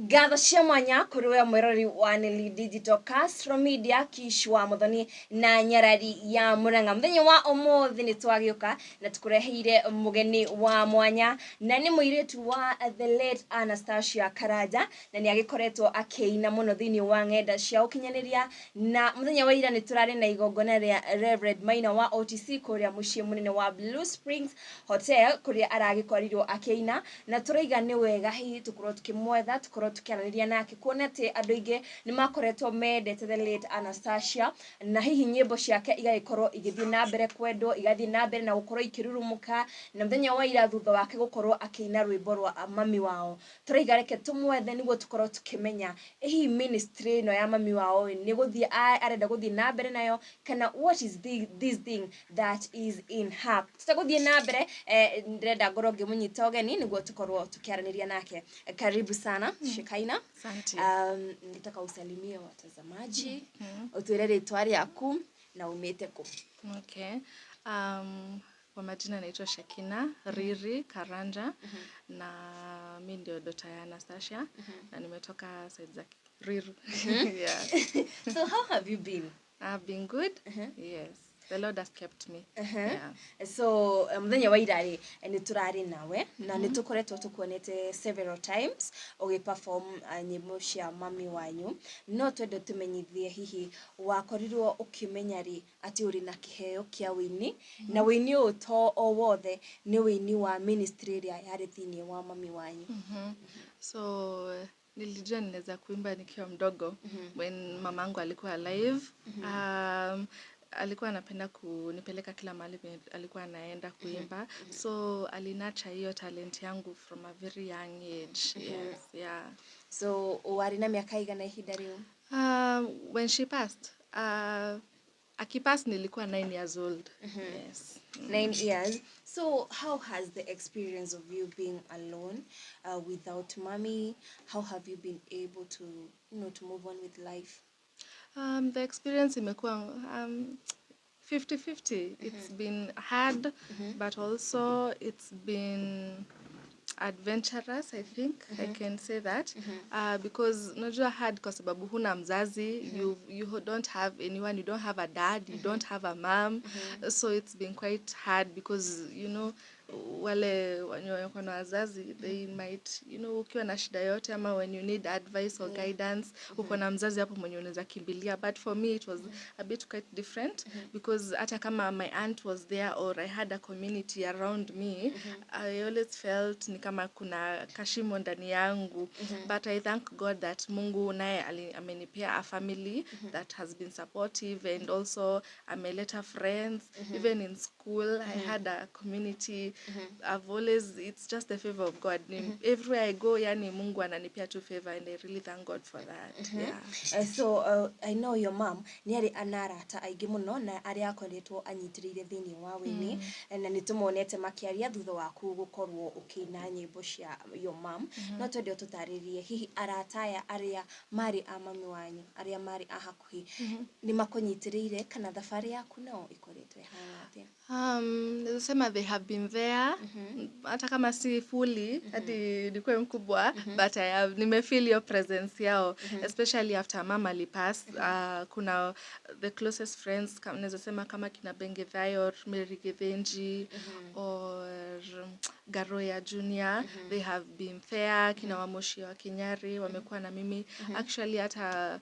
Ngatho cia mwanya kũrĩ we mwĩrori wa Nili Digital Castro Media, Kish wa Muthoni na Nyarari ya Murang'a. Mũthenya wa ũmũthĩ nĩ twagĩũka na tũkũreheire mũgeni wa mwanya, na nĩ mũirĩtu wa the late Anastasia Karanja, na nĩ agĩkoretwo akĩina mũno thĩinĩ wa ng'enda cia ũkinyanĩria. Na mũthenya wa ira nĩ tũrarĩ na igongona rĩa Reverend Maina wa OTC kũrĩa mũciĩ mũnene wa Blue Springs Hotel, kũrĩa aragĩkorirwo akĩina, na tũraiga nĩ wega hihi tũkorwo tũkĩmwetha, tũkorwo tũkĩaranĩria nake, kuona atĩ andũ aingĩ nĩ makoretwo mendete the late Anastasia, na hihi nyĩmbo ciake igagĩkorwo igĩthiĩ na mbere kwendwo, igathiĩ na mbere na gũkorwo ikĩrurumũka. Na mũthenya wa ira, thutha wake gũkorwo akĩina rwĩmbo rwa mami wao, tũraiga reke tũmwethe nĩguo tũkorwo tũkĩmenya hihi ministry ĩno ya mami wao nĩ gũthiĩ arenda gũthiĩ na mbere nayo, kana what is this thing that is in her. Tũtagũthiĩ na mbere, ndĩrenda ngorwo ngĩmũnyita ũgeni nĩguo tũkorwo tũkĩaranĩria nake. Karibu sana, Shekaina. Asante. Nitaka usalimie watazamaji, ũtwĩre rĩtwa rĩaku na umĩte kũ. Okay. Kwa majina naitwa Shekina Riri Karanja, na mi ndio daughter ya Anastasia, na nimetoka side za Ruiru. Yeah. So how have you been? I've been good. Yes. The Lord has kept me. Yeah. So mũthenya wa ira rĩ, nĩ tũrarĩ nawe na nĩ tũkoretwo tũkuonete several times ũgĩ perform nyĩmbo cia mami wanyu. No twende tũmenyithie hihi wakorirwo ũkĩmenya rĩ atĩ ũrĩ na kĩheo kĩa wĩini, na wĩini ũyũ to o wothe, nĩ wĩini wa ministry ĩrĩa yarĩ thĩinĩ wa mami wanyu. So nilijua ninaweza kuimba nikiwa mdogo, when mamangu alikuwa alive. Alikuwa anapenda kunipeleka kila mahali penye alikuwa anaenda kuimba, so alinurture hiyo talent yangu from a very young age. Yes, yeah. So warĩ na mĩaka igana ihinda rĩu? When she passed, akipass nilikuwa 9 years old. Yes. 9 years. So how has the experience of you being alone without mommy, how have you been able to you know to move on with life? The experience imekuwa 50-50. It's been hard, but also it's been adventurous, I think I can say that. Because unajua hard kwa sababu huna mzazi, you don't have anyone, you don't have a dad, you don't have a mom. So it's been quite hard because wale wenye wako na wazazi, they might, ukiwa na shida yote ama when you need advice or guidance, uko na mzazi hapo mwenye unaweza kimbilia. But for me it was a bit quite different because hata kama my aunt was there or I had a community around me, I always felt ni kama kuna kashimo ndani yangu. But I thank God that Mungu naye amenipea a family that has been supportive, and also ameleta friends. Even in school I had a community. I've always it's just the favor of God. Everywhere I go, yani Mungu ananipea tu favor, and I really thank God for that. Yeah. So I know your mom nĩ arĩ na arata aingĩ mũno na arĩa akoretwo anyitĩrĩire thĩinĩ wa wĩini, na nĩ tũmonete makĩaria thutha waku gũkorwo ũkĩina nyĩmbo cia your mom. No twende ũtũtarĩrie hihi arata aya arĩa marĩ a mami wanyu, arĩa marĩ a hakuhĩ, nĩ makũnyitĩrĩire, kana thabarĩ yaku nao ĩkoretwo ĩhana atĩa? Naweza sema they have been there, hata kama si fully hadi nikuwe mkubwa, but I have nimefeel your presence yao, especially after mama alipass. Kuna the closest friends, naweza sema kama kina Benge or Mary Gethenji or Garoya Junior, they have been there. Kina Wamoshi wa Kinyari wamekuwa na mimi. Actually hata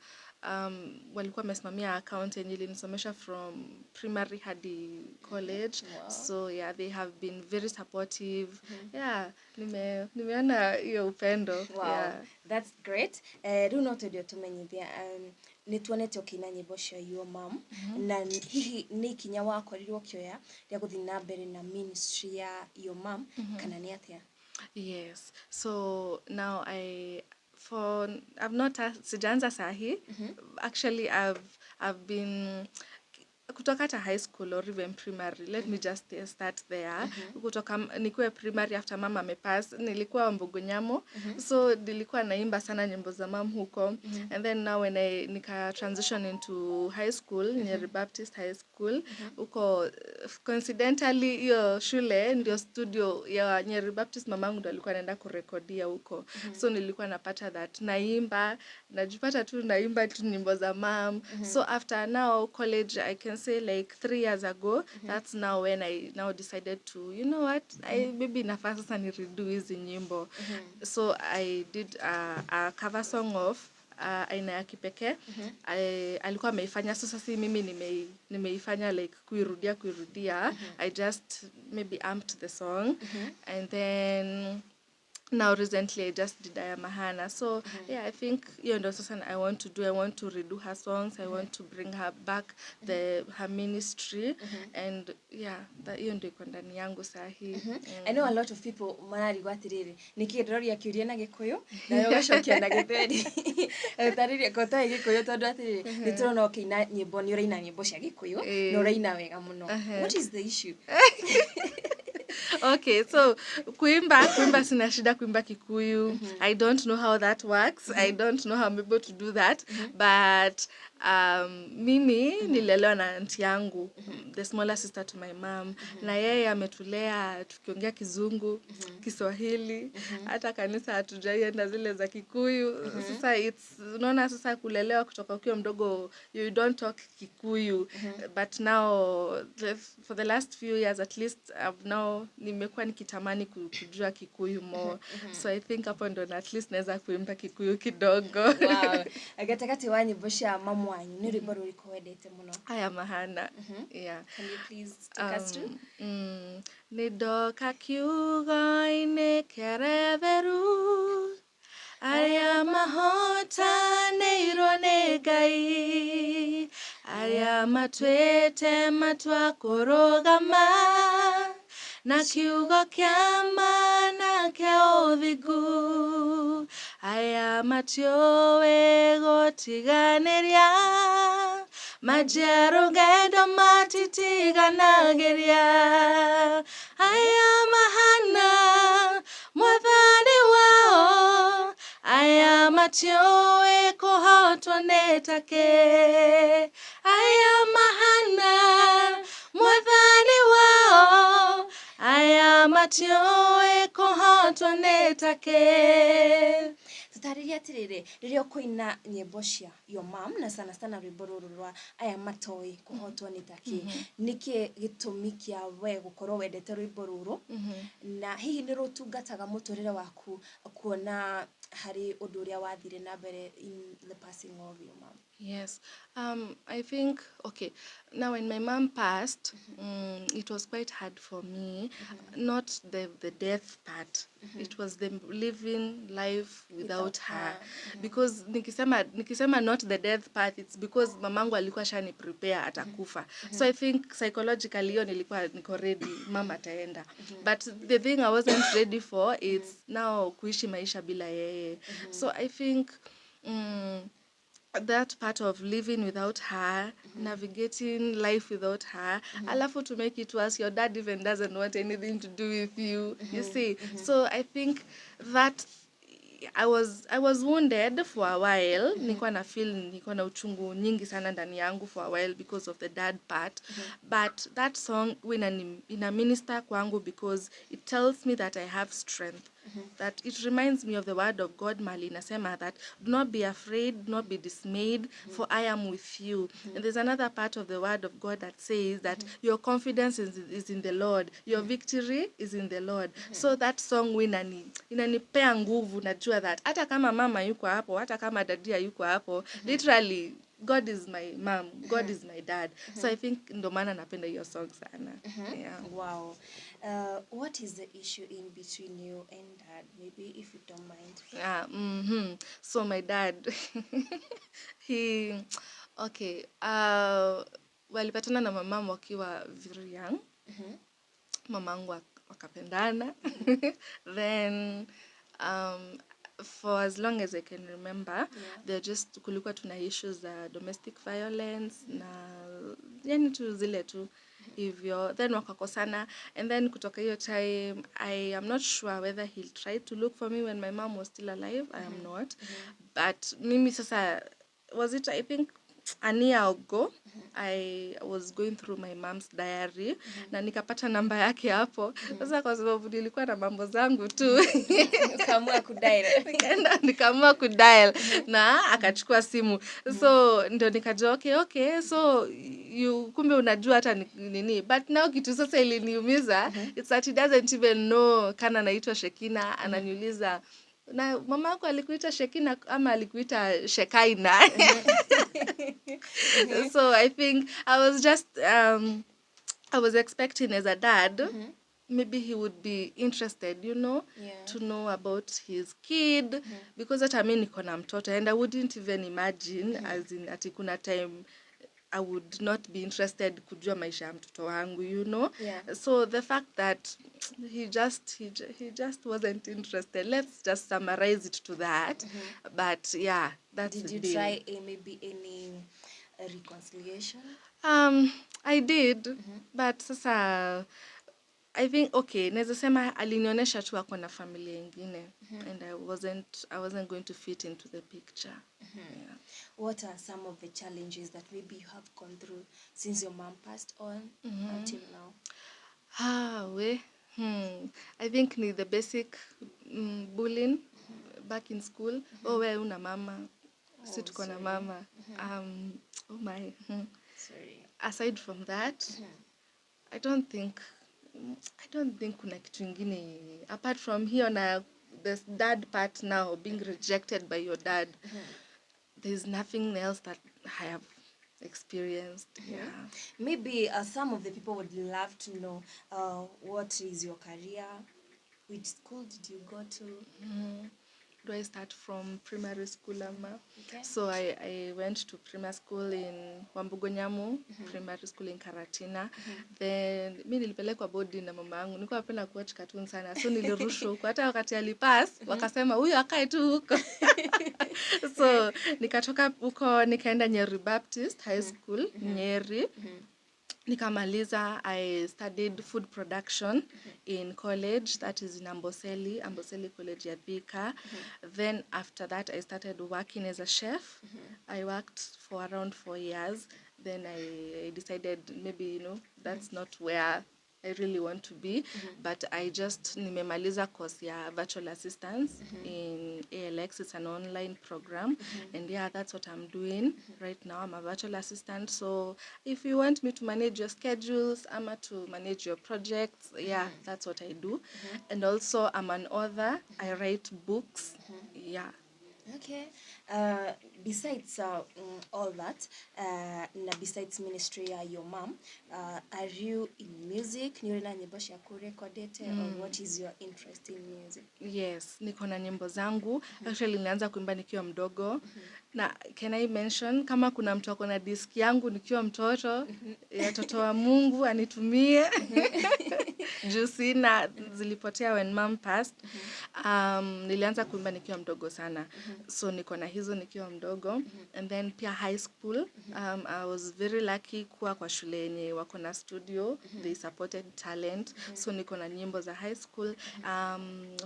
walikuwa wamesimamia account yenye ilinisomesha from primary hadi college. So yeah, they have been very supportive. Yeah, nimeona hiyo upendo. Wow, yeah. That's great. Rĩu no twende ũtũmenyithia, nĩ tuonete ũkĩina nyĩmbo cia your mom, na hihi nĩ ikinya wakorirwo ũkĩoya rĩa gũthiĩ na mbere na ministry ya your mom, kana nĩ atĩa? Yes. So now I for I've not sijaanza sahi. Actually I've been kutoka nikiwa mdogo, Kutoka hata high school or even primary, let me just start there. Kutoka nikuwe primary, after mama amepass, nilikuwa Mbugunyamo, so nilikuwa naimba sana nyimbo za mam huko. And then now when I nika transition into high school, Nyeri Baptist High School, huko coincidentally hiyo shule ndio studio ya Nyeri Baptist, mamangu ndo alikuwa anaenda kurekodia huko. So nilikuwa napata that naimba, najipata tu naimba tu nyimbo za mam. So after now college, I can say like 3 years ago, that's now when I now decided to, you know what, I maybe nafaa sasa ni redo hizi nyimbo. So I did a cover song of Aina ya Kipekee. Alikuwa ameifanya, so sasa si mimi nimeifanya like kuirudia kuirudia. I just maybe amped the song, and then now recently I just did Aya Mahana. So yeah, I think hiyo ndo sasa I want to do. I want to redo her songs. I want to bring her back, the her ministry, and yeah, hiyo ndo iko ndani yangu sahi. I know a lot of people mararigwo atiriri, niki ndĩroria kĩũria na Gĩkũyũ nawe ũgacokia na Gĩthweri? Tarĩria kotoĩ Gĩkũyũ, tondũ atĩrĩrĩ, nĩ tũrona ũkĩina nyĩmbo, nĩ ũraina nyĩmbo cia Gĩkũyũ na ũraina wega mũno. What is the issue? Okay, so kuimba sina shida kuimba Kikuyu. I don't know how that works. I don't know how I'm able to do that, but mimi nililelewa na auntie yangu, the smaller sister to my mom, na yeye ametulea tukiongea Kizungu, Kiswahili, hata kanisa hatujaienda zile za Kikuyu. Sasa it's, unaona, sasa kulelewa kutoka ukiwa mdogo, you don't talk Kikuyu, but now for the last few years at least, I've now nimekuwa nikitamani kujua Kikuyu more. So I think hapo ndo na at least naweza kuimba Kikuyu kidogo. Wow. Gatagatĩ wa nyĩmbo cia mamu wanyu, nĩ rwĩmbo rũrĩkũ wendete mũno? Aya Mahana, yeah. Can you please take us through? Nĩ ndoka kiugo-inĩ kĩaretheru, arĩa mahotanĩirwo nĩ Ngai, arĩa matuĩte matua kũrũgama na kiugo kĩa ma na kĩa ũthingu, aya matiũĩ gũtiganĩria, manjia rũgendo matitiganagĩria, aya mahana Mwathani wao, aya matiũĩ kũhotwo nĩ takĩ, aya mahana Mwathani wao, aya matiũĩ kũhotwo nĩ takĩ. Tũtarĩrie atĩrĩrĩ, rĩrĩa ũkũina nyĩmbo cia your mom, na sana sana rwĩmbo rũrũ rwa Aya Matoĩ Kũhotwo Nĩ Takĩ, nĩkĩ gĩtũmi kĩa we gũkorwo wendete rwĩmbo rũrũ, na hihi nĩ rũtungataga mũtũrĩre waku kuona harĩ ũndũ ũrĩa wathire na mbere in the passing of your mom? Yes. I think, okay, now when my mom passed, it was quite hard for me. Not the death part. It was the living life without Without her. Her. Because nikisema not the death part, it's because mamangu alikuwa shani prepare atakufa. So I think psychologically hiyo nilikuwa niko ready, mama ataenda. But the thing I wasn't ready for is now kuishi maisha bila yeye. So I think that part of living without her, navigating life without her, alafu to make it worse, your dad even doesn't want anything to do with you, you see. So I think that I was wounded for a while. Nilikuwa na feel nilikuwa na uchungu nyingi sana ndani yangu for a while because of the dad part. But that song huwa ina minister kwangu because it tells me that I have strength. That it reminds me of the word of God mahali inasema that do not be afraid, do not be dismayed, for I am with you. And there's another part of the word of God that says that your confidence is in the Lord, your victory is in the Lord. So that song huwa inanipea nguvu, najua that hata kama mama yuko hapo, hata kama daddy yuko hapo, literally God is my mom, God is my dad. So I think ndo maana napenda hiyo song sana. Yeah. Wow. What is the issue in between you and dad? Maybe if you don't mind. Yeah, So my dad, he, okay, walipatana na mamam wakiwa very young. Mamangu wakapendana. Then for as long as I can remember, there just kulikuwa tuna issues za domestic violence na yani tu zile tu hivyo, then wakakosana. And then kutoka hiyo time, I am not sure whether he tried to look for me when my mom was still alive. I am not. But mimi sasa, was it, I think, a year ago, I was going through my mom's diary na nikapata namba yake hapo. Sasa kwa sababu nilikuwa na mambo zangu tu, Ukaamua kudial. Nikaenda nikaamua kudial na akachukua simu. So ndio nikajua, okay, so you, kumbe unajua hata nini. But now kitu sasa iliniumiza, it's that he doesn't even know kana naitwa Shekina. Ananiuliza, "Na mama yako alikuita Shekina ama alikuita Shekaina?" So I think I was just I was expecting, as a dad, maybe he would be interested to know about his kid, because hata mi niko na mtoto and I wouldn't even imagine, as in, ati kuna time I would not be interested kujua maisha ya mtoto wangu. So the fact that he just wasn't interested, let's just summarize it to that. But yeah, that's Did the you deal. Try maybe any reconciliation? I did, but sasa I think, okay, naweza sema alinionyesha tu ako na familia ingine and I wasn't going to fit into the picture. Yeah. What are some of the challenges that maybe you have gone through since your mom passed on until now? Ah, we. I think ni the basic bullying back in school. "Oh, we una mama. Si Oh, tuko na sorry. mama." Oh my. Sorry. Aside from that, I don't think kuna kitu ingine apart from hiyo na the dad part now, being rejected by your dad. There's nothing else that I have experienced. Yeah. Maybe some of the people would love to know what is your career? Which school did you go to? Do I start from primary school ama? Okay. So I went to primary school in Wambugo Nyamu, primary school in Karatina. Then mi nilipelekwa boarding na mama yangu. Nilikuwa napenda kuwatch cartoon sana. So nilirushwa huko. Hata wakati alipass, wakasema huyu akae tu huko. So nikatoka huko nikaenda Nyeri Baptist High School, Nyeri. Nikamaliza. I studied food production in college, that is in Amboseli, Amboseli College ya Thika. Then after that I started working as a chef. I worked for around 4 years. Then I decided maybe that's not where I really want to be. But I just nimemaliza course ya virtual assistance in ALX. It's an online program. And yeah, that's what I'm doing right now. I'm a virtual assistant. So if you want me to manage your schedules, ama to manage your projects, yeah, that's what I do. And also I'm an author. I write books. Yeah. Okay. Besides all that, na besides ministry ya your mom, are you in music? Nĩ ũrĩ na nyĩmbo ciaku recordete, or what is your interest in music? Yes, niko na nyimbo zangu. Actually, nilianza kuimba nikiwa mdogo. Na can I mention kama kuna mtu ako na disk yangu nikiwa mtoto ya Toto wa Mungu, anitumie juu sina, zilipotea when mom passed. Nilianza kuimba nikiwa mdogo sana. So niko na hizo nikiwa mdogo. And then pia high school, I was very lucky kuwa kwa shule yenye wako na studio. They supported talent. So niko na nyimbo za high school.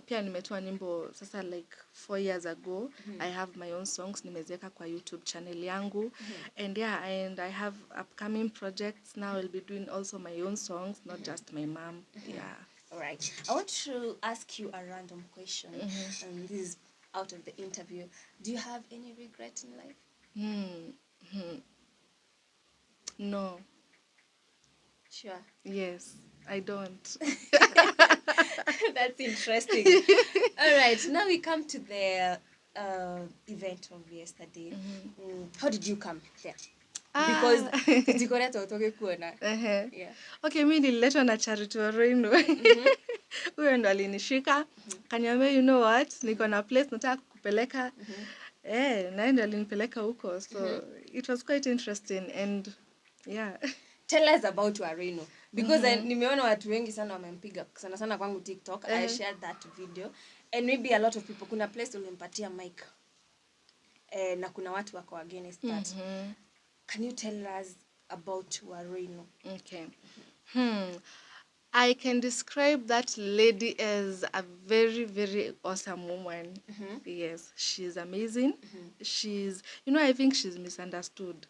Pia nimetoa nyimbo sasa like 4 years ago. I have my own songs, nimeziweka kwa YouTube channel yangu. And yeah, and I have upcoming projects now. I'll be doing also my own songs, not just my mom. Yeah. All right. I want to ask you a random question, and this is out of the interview. Do you have any regret in life? No. Sure. Yes, I don't. That's interesting. All right. Now we come to the event of yesterday. How did you come there? Because tutikoretwo tũgĩkuona. Ehe. Yeah. Okay, mi nililetwa na Charity Waruinũ. Huyo ndo alinishika, kaniambia, "You know what, niko na place nataka kukupeleka." Eh, naye ndo alinipeleka huko, so it was quite interesting and yeah. Tell us about Waruinũ, because nimeona watu wengi sana wamempiga sana sana kwangu TikTok. I shared that video and maybe a lot of people, kuna place ulimpatia mic, eh, na kuna watu wako against that. Can you tell us About Waruinũ? Okay. I can describe that lady as a very, very awesome woman. Yes, she's amazing. She's, I think she's misunderstood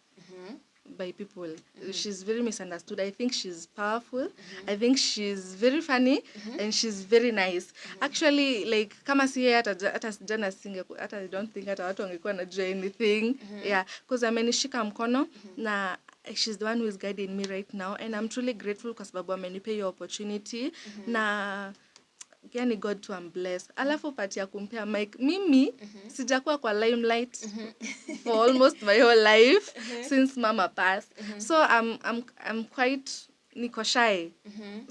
by people. She's very misunderstood. I think she's powerful. I think she's very funny and she's very nice. Actually, like kama si yeye hata jana singe hata I don't think hata watu wangekuwa najua anything. Yeah, because amenishika mkono na she's the one who is guiding me right now and I'm truly grateful kwa sababu amenipea hiyo opportunity na yani God to bless. Alafu part ya kumpea mic, mimi sijakuwa kwa limelight for almost my whole life since mama passed. So I'm quite niko shy.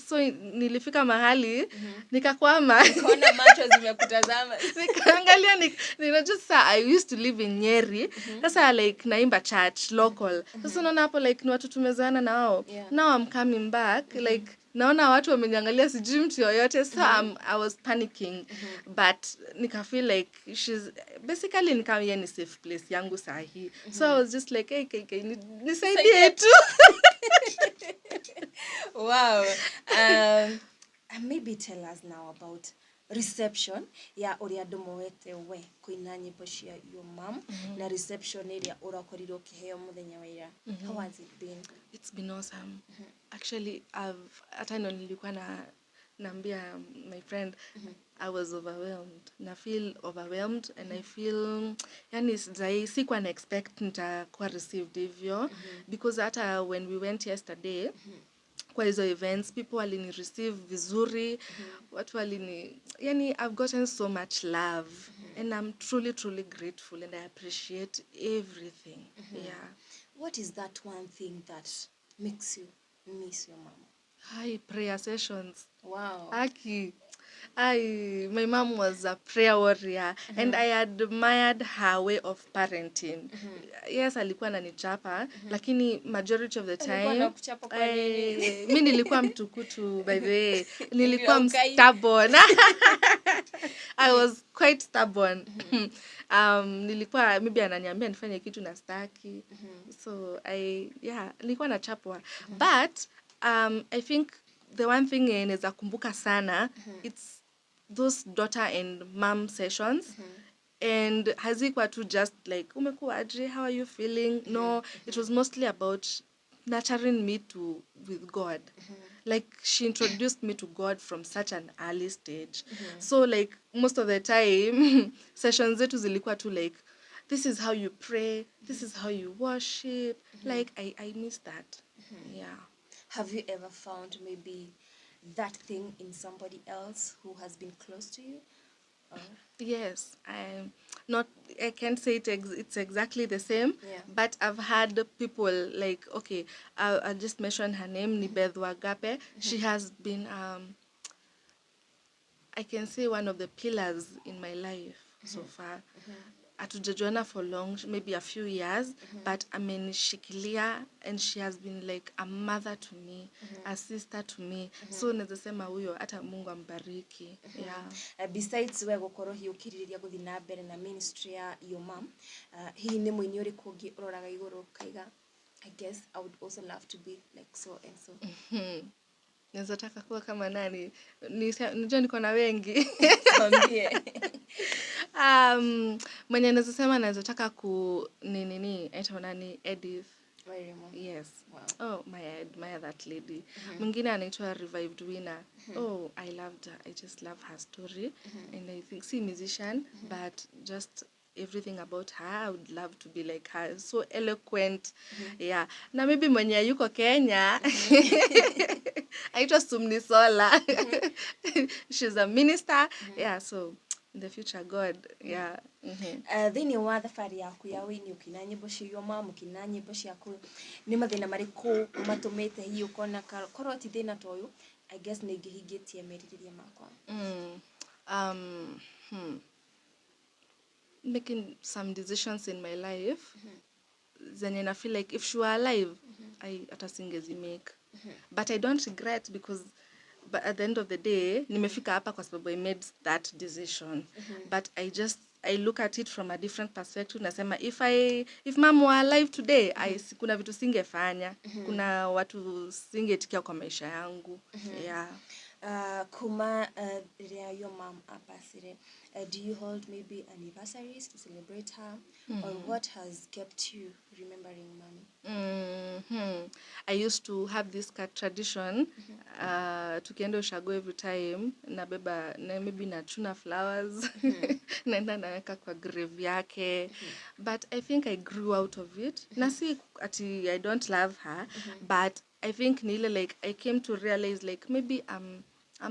So nilifika mahali nikakwama. Kaona macho zimekutazama. Nikaangalia ninajua sasa I used to live in Nyeri. Sasa like naimba church local. Sasa unaona hapo like ni watu tumezoeana na wao. Now I'm coming back like naona watu wameniangalia, sijui mtu yoyote, so I was panicking, but nika feel like she's basically nika yeye ni safe place yangu sahi. So I was just like, "Hey KK, nisaidie tu." Wow. And maybe tell us now about reception ya ũrĩa andũ moete we kũina nyĩmbo cia your mom na reception ĩrĩa ũrakorirwo ũkĩheo mũthenya wa ira. How has it been? It's been awesome. Actually, I've hata ndo nilikuwa na naambia my friend I was overwhelmed. Na feel overwhelmed and I feel yani sijai sikuwa na expect nitakuwa received hivyo because hata when we went yesterday kwa hizo events, people walini receive vizuri, watu walini yani I've gotten so much love and I'm truly, truly grateful and I appreciate everything. Yeah. What is that one thing that makes you miss your mom? Hi, prayer sessions. Wow. Aki. My mom was a prayer warrior and I admired her way of parenting. Yes, alikuwa ananichapa, lakini majority of the Alikuwa time anakuchapa kwa nini? Eh, mi nilikuwa mtukutu, by the way. Nilikuwa Ukai. Stubborn. I was quite stubborn. Nilikuwa maybe ananiambia nifanye kitu na staki. So I yeah, nilikuwa nachapwa. But I think the one thing yenye naweza kumbuka sana, it's those daughter and mom sessions, and hazikuwa tu just like, "Umekuwa aje? How are you feeling?" No, it was mostly about nurturing me to with God. Like she introduced me to God from such an early stage. So like most of the time sessions zetu zilikuwa tu like, "This is how you pray, this is how you worship." Like I miss that. Yeah. Have you ever found maybe that thing in somebody else who has been close to you? Or Yes, I'm not. I can't say it's exactly the same, but I've had people like, okay, I'll just mention her name, ni Beth Wagape. She has been, I can say, one of the pillars in my life so far. Hatujajuana for long, maybe a few years, but amenishikilia and she has been like a mother to me, a sister to me. So naweza sema huyo hata Mungu ambariki. Yeah. Besides we gũkorwo hihi ũkĩrirĩria gũthiĩ na mbere na ministry ya your mom, hihi nĩ mũini ũrĩkũ ũngĩ ũroraga igũrũ ũkaiga, "I guess I would also love to be like so and so"? Naweza taka kuwa kama nani? Najua niko na wengi. Tuambie. Mwenye naweza sema naweza taka ku ni nini, aitwa nani, Edith. Wairimu. Yes. Wow. Oh my, I admire that lady. Mwingine anaitwa Revived Winner. Oh, I loved her. I just love her story and I think si musician, but just everything about her, I would love to be like her, so eloquent. Yeah. Na maybe mwenye yuko Kenya aitwa Sumni Sola. She's a minister. Yeah, so in the future, God, yeah. Thĩinĩ wa thabarĩ yaku ya wĩini, ũkĩina nyĩmbo cia your mom, ũkĩina nyĩmbo ciaku, nĩ mathĩna marĩkũ matũmĩte hihi ũkona korwo ti thĩna ta ũyũ, I guess nĩ ingĩhingĩtie merirĩria makwa? Making some decisions in my life zenye na feel like if she were alive, I hata singezi make, but I don't regret because, but at the end of the day nimefika hapa kwa sababu I made that decision. But I just I look at it from a different perspective. Nasema if mom were alive today, kuna vitu singefanya, kuna watu singetikia kwa maisha yangu. Yeah. Kuma rĩrĩa your mom apasire, do you hold maybe anniversaries to celebrate her, or what has kept you remembering mommy? I used to have this tradition, tukienda ushago every time nabeba na maybe nachuna flowers, naenda naweka kwa grave yake. But I think I grew out of it. Na si ati I don't love her, but I think ni ile like I came to realize like maybe I'm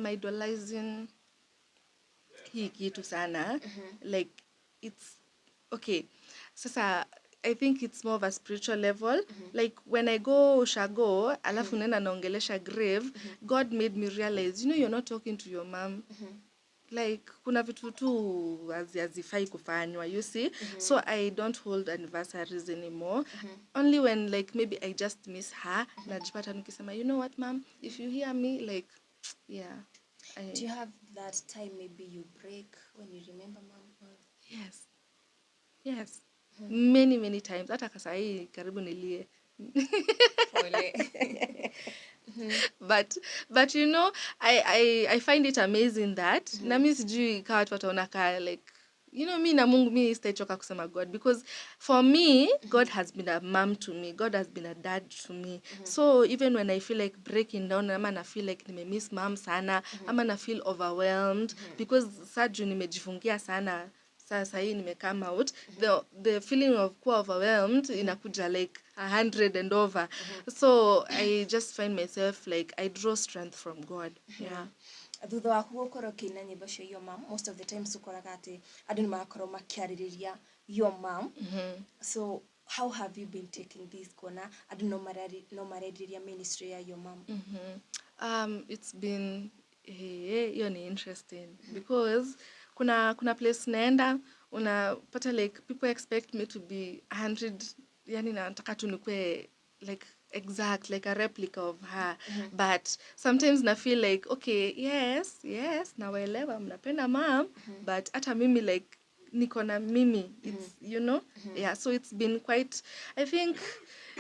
idolizing hii kitu sana. Like it's okay, sasa I think it's more of a spiritual level. Like when I go ushago alafu naenda naongelesha grave, God made me realize, you're not talking to your mom. Like kuna vitu tu hazifai kufanywa, you see. So I don't hold anniversaries anymore. Only when like maybe I just miss her, najipata nikisema, you know what, mom, if you hear me, like, yeah. Do you have that time maybe you break when you remember mom? Or... Yes. Yes. Many, many times. Hata kasahii karibu nilie. Pole. But you know, I find it amazing that na mi sijui kaa watu wataona kaa like, you know, mi na Mungu, mi sitaichoka kusema God, because for me, God has been a mom to me, God has been a dad to me. So even when I feel like breaking down, ama na feel like nimemiss mom sana, ama na feel overwhelmed, because saa juu nimejifungia sana, sasa hii nime come out, the feeling of kuwa overwhelmed inakuja like 100 and over. So I just find myself like I draw strength from God. Yeah. Thutha waku gukorwo ũkĩina nyĩmbo cia your mom, most of the times ũkoraga atĩ andũ nĩ marakorwo makĩarĩrĩria your mom. So how have you been taking this, kuona andũ no marerĩria ministry ya your mom? It's been, hey, hiyo ni interesting because kuna place naenda unapata like people expect me to be 100, yani nataka tu nikue like exact, like a replica of her. But sometimes na feel like, okay, yes, yes, nawaelewa mnapenda mom, but hata mimi like niko na mimi, it's, you know, yeah. So it's been quite, I think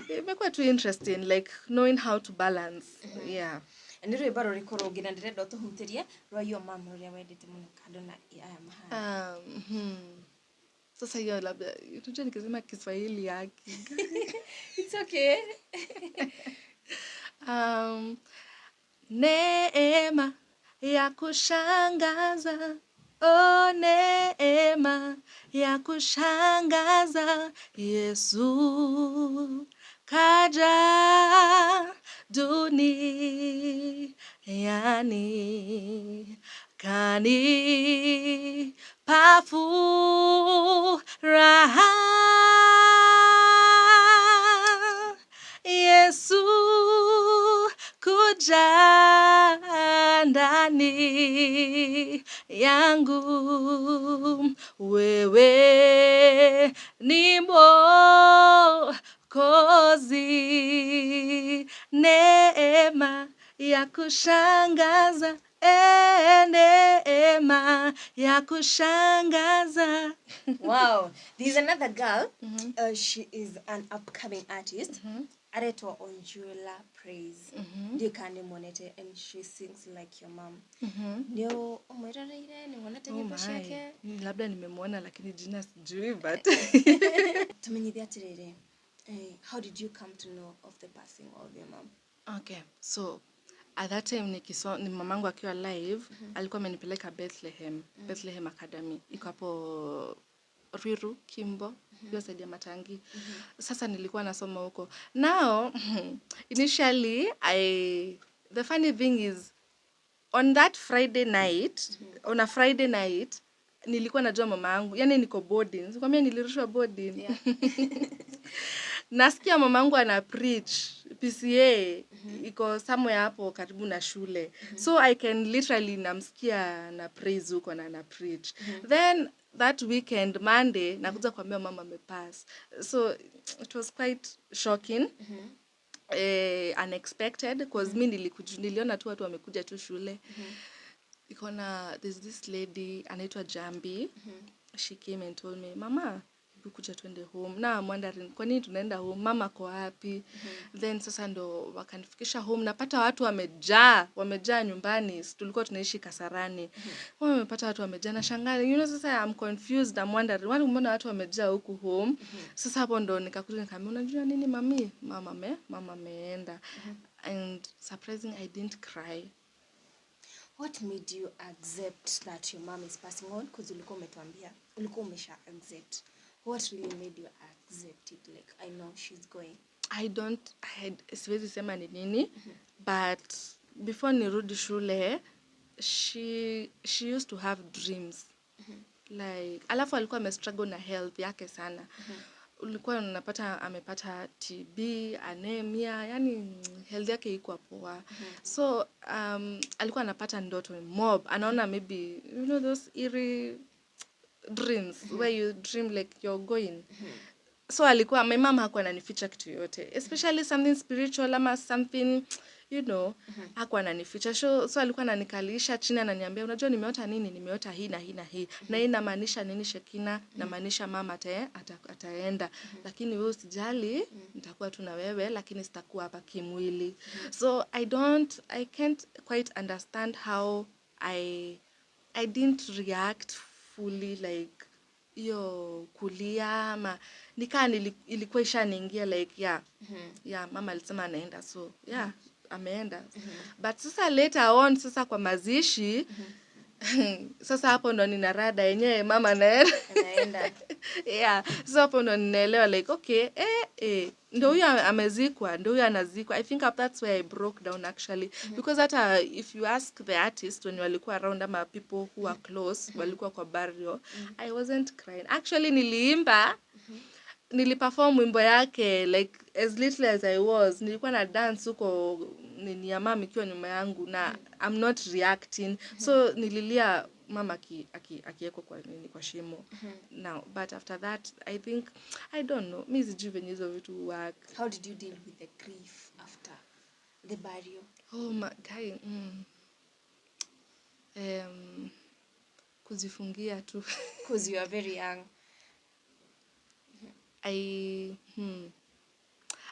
imekuwa too interesting, like knowing how to balance. Yeah. Nĩ rwĩmbo rũrĩkũ rũngĩ na ndĩrenda ũtũhutĩrie rwa your mom rũrĩa wendete mũno kando na aya mahana? Sasa hiyo labda unajua nikisema Kiswahili yake. It's okay. Neema ya kushangaza, oh, neema ya kushangaza, Yesu kaja duniani, kanipa furaha. Yesu kuja ndani yangu, wewe ni Mwokozi. Neema ya kushangaza, neema ya kushangaza. Wow. There's another girl. She is an upcoming artist. Aretwa Onjula Praise. Ndiũ kana nĩ muonete, and she sings like your mom. Nĩ ũmwĩroreire, nĩ wonete Oh nyĩmbo my. ciake? Labda nimemwona lakini jina sijui, but Tumenyithia atĩrĩrĩ, how did you come to know of the passing of your mom? Okay, so at that time ni mamangu akiwa live, alikuwa amenipeleka Bethlehem, Bethlehem Academy. Iko hapo Ruiru, Kimbo, hiyo side ya Matangi. Sasa nilikuwa nasoma huko. Now, initially the funny thing is on that Friday night, on a Friday night nilikuwa najua mama yangu, yani niko boarding. Sikwambia nilirushwa boarding. Nasikia mamangu ana preach PCEA, iko somewhere hapo karibu na shule. So I can literally namsikia na praise huko na preach. Then that weekend Monday nakuja kuambia mama amepass. So it was quite shocking. Unexpected, because mi niliona tu watu wamekuja tu shule. Iko na, there's this lady anaitwa Jambi. She came and told me, "Mama, hebu kuja twende home." Na I'm wondering, kwa nini tunaenda home? Mama ako wapi? Then sasa ndo wakanifikisha home, napata watu wamejaa, wamejaa nyumbani. Tulikuwa tunaishi Kasarani. Wamepata watu wamejaa, nashangaa. Sasa I'm confused, I'm wondering, wale mbona watu wamejaa huku home? Sasa hapo ndo nikakuja nikaambia, "Unajua nini, mami? Mama ameenda." And surprising, I didn't cry. What made you accept that your mom is passing on? Because ulikuwa umetuambia ulikuwa umesha accept. What really made you accept it, like, I know she's going? I don't I, siwezi sema ni nini, but before nirudi shule, she used to have dreams, like, alafu alikuwa amestruggle na health yake sana. Ulikuwa unapata amepata TB, anemia, yani health yake ikuwa poa. So alikuwa anapata ndoto mob, anaona maybe those eerie dreams where you dream like you're going. So alikuwa, my mom hakuwa ananificha kitu yoyote, especially something spiritual ama something, hakuwa ananificha. So alikuwa ananikalisha chini, ananiambia, "Unajua nimeota nini? Nimeota hii na hii na hii, na hii inamaanisha nini, Shekina? Inamaanisha mama ataenda, lakini wewe usijali, nitakuwa tu na wewe, lakini sitakuwa hapa kimwili." So I can't quite understand how I didn't react fully, like hiyo kulia ama nikaa ilikuwa ishaniingia, like, yeah, mama alisema anaenda, so yeah, ameenda. But sasa later on, sasa kwa mazishi, sasa hapo ndo nina rada yenyewe mama anaenda. Anaenda. Yeah, so hapo ndo ninaelewa, like, okay, ndo huyo amezikwa, ndo huyo anazikwa. I think that's where I broke down, actually, because hata if you ask the artist when walikuwa around ama people who are close walikuwa kwa burial, I wasn't crying. Actually, niliimba, niliperform wimbo yake. Like, as little as I was, nilikuwa na dance huko, nini ya mama ikiwa nyuma yangu, na I'm not reacting. So nililia mama akiekwa kwa nini, kwa shimo now. But after that, I think, I don't know, mi sijui venye hizo vitu work. How did you deal with the grief after the burial? Oh my guy, kuzifungia tu. Because you are very young. I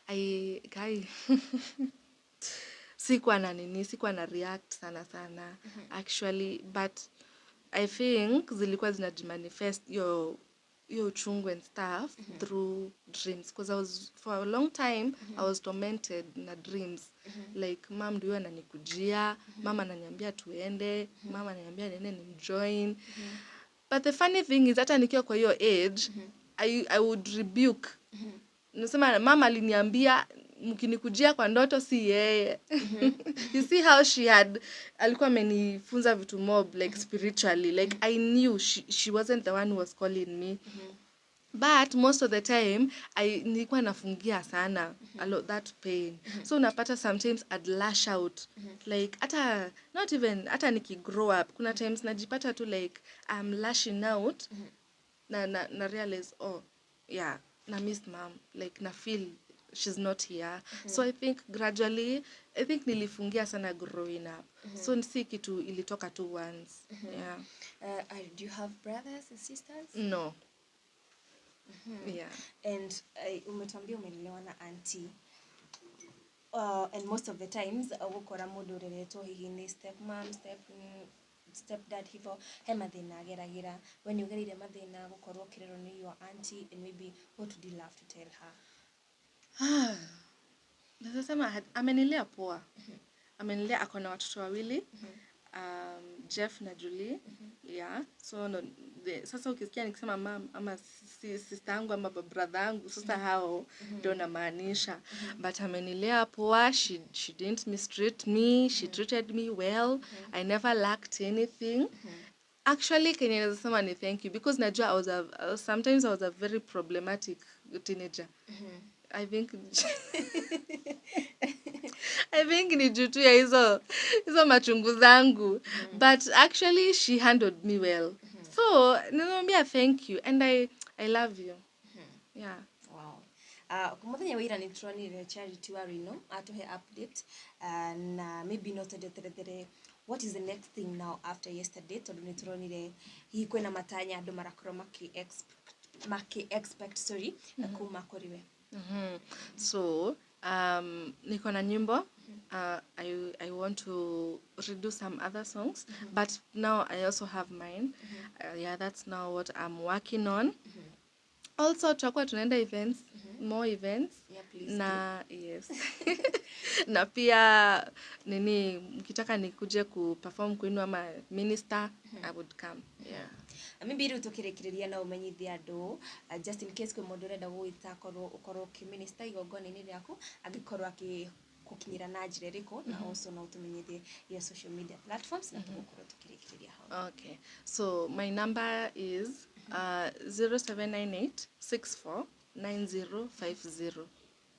I guy, sikuwa na nini, sikuwa na react sana sana, actually. But I think zilikuwa zinajimanifest, hiyo hiyo uchungu and stuff, through dreams, because I was for a long time I was tormented na dreams, like mam ndio ananikujia, mama ananiambia tuende, mama ananiambia niende nimjoin. But the funny thing is, hata nikiwa kwa hiyo age, I would rebuke, nasema, "Mama aliniambia mkinikujia kwa ndoto si yeye." You see how she had alikuwa amenifunza vitu mob, like, spiritually. Like, I knew she wasn't the one who was calling me, but most of the time I nilikuwa nafungia sana a lot that pain. So unapata sometimes I'd lash out, like, hata not even, hata nikigrow up, kuna times najipata tu like I'm lashing out, na realize, oh yeah, na miss mom, like, na feel she's not here. So I think gradually, I think nilifungia sana growing up, so si kitu ilitoka tu once, yeah. Do you have brothers and sisters? No, yeah. And umetuambia umelelewa na auntie, and most of the times gukora mundu ureretwo hihi ni step mom, step dad, hivo he mathina ageragira. We nĩ ũgereire mathĩna gũkorwo ũkĩrerwo nĩ your auntie, and maybe what would you love to tell her? Naweza sema amenilea poa. Amenilea, ako na watoto wawili, Jeff na Julie. Yeah. So no, sasa ukisikia nikisema mam ama sister yangu ama brother yangu, sasa hao ndio namaanisha. But amenilea poa. She didn't mistreat me. She treated me well. I never lacked anything. Actually, kenye naweza sema ni thank you, because najua sometimes I was a very problematic teenager. I think ni juu tu ya hizo hizo machungu zangu. But actually she handled me well. So ninamwambia thank you and I love you. Yeah. Wow. Muthenya wa ira nĩ tũronire Charity Warino atũhe update, na maybe no twende twerethere. What is the next thing now after yesterday? Tondu nĩ tũronire hihi kwĩna matanya andũ marakorwo maki expect, sorry, kuma kũrĩ we. So niko na nyimbo. I want to redo some other songs, but now I also have mine. Yeah, that's now what I'm working on. Also tutakuwa tunaenda events, more events. Yeah, please. Na yes, na pia nini, mkitaka nikuje kuperform kwenu ama minister, I would come, yeah. Maybe rĩu tũkĩrĩkĩrĩria no ũmenyithie andũ, just in case kwĩ mũndũ ũrenda gũgwĩta akorwo ũkorwo ũkĩminista igongona-inĩ rĩaku, angĩkorwo akĩgũkinyĩra na njĩra ĩrĩkũ, na also no ũtũmenyithie your social media platforms na tũgũkorwo tũkĩrĩkĩrĩria hau. Okay, so my number is 0798 64 9050.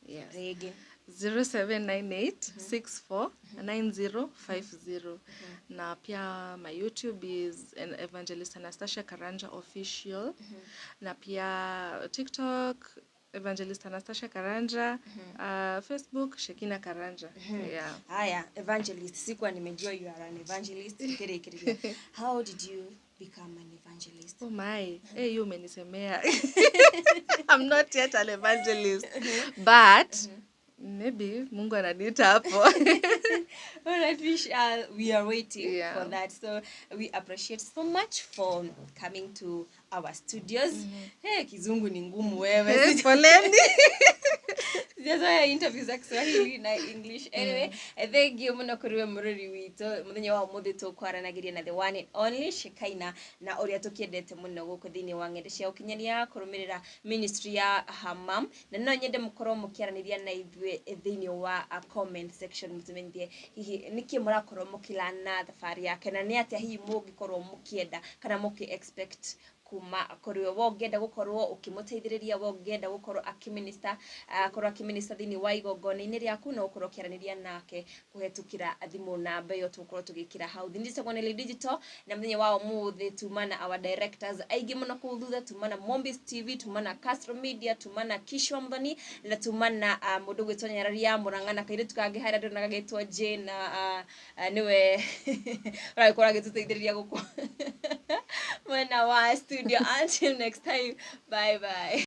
Yes. Rĩngĩ. 0798 64 9050. Na pia my YouTube is an Evangelist Anastasia Karanja Official. Na pia TikTok Evangelist Anastasia Karanja, Facebook Shekina Karanja. Yeah. Haya, evangelist, sikuwa nimejua you are an evangelist. Tukĩrĩkĩrĩria, how did you become an evangelist? Oh my, hey, you umenisemea. I'm not yet an evangelist, but maybe Mungu ananiita hapo. All right, we are waiting for that. So we appreciate so much for coming to our studios. Hey, kizungu ni ngumu wewe. Poleni. Sijazoea interview za Kiswahili na English. Anyway, thank you muno kuri we murori witũ. Muthenya wa ũmũthĩ tũkwaranagiria na the one and only Shekina, na ũrĩa tũkĩendete mũno gũkũ thĩinĩ wa ng'enda cia ũkinyanĩria kũrũmĩrĩra ministry ya Hamam, na no nyende mũkorwo mũkĩaranĩria na ithuĩ thĩinĩ wa comment section, mũtũmenyithie hihi nĩkĩ mũrakorwo mũkĩlana thabarĩ yake, na nĩ atĩa hihi mũngĩkorwo mũkĩenda kana mũkĩ expect kuma kũrĩ we. We ũngĩenda gũkorwo ũkĩmũteithĩrĩria, we ũngĩenda gũkorwo akĩminista, akorwo akĩminista thĩinĩ wa igongona-inĩ rĩaku, no ũkorwo ũkĩaranĩria nake kũhetũkĩra thimũ namba ĩyo tũgũkorwo tũgĩkĩra hau thĩ. Njĩtagwo Nelly Digital, na mũthenya wa ũmũthĩ tuma na our directors aingĩ mũno kũu thutha, tuma na Mombis TV, tuma na Castro Media, tuma na Kishwa Muthoni, na tuma na mũndũ gwĩtwo Nyarari ya Mũrang'a, na kairĩtu kangĩ harĩa ndĩrona gagĩtwo Jane, na nĩwe ũragĩkorwo agĩtũteithĩrĩria gũkũ mwena wa studio. Until next time, bye bye.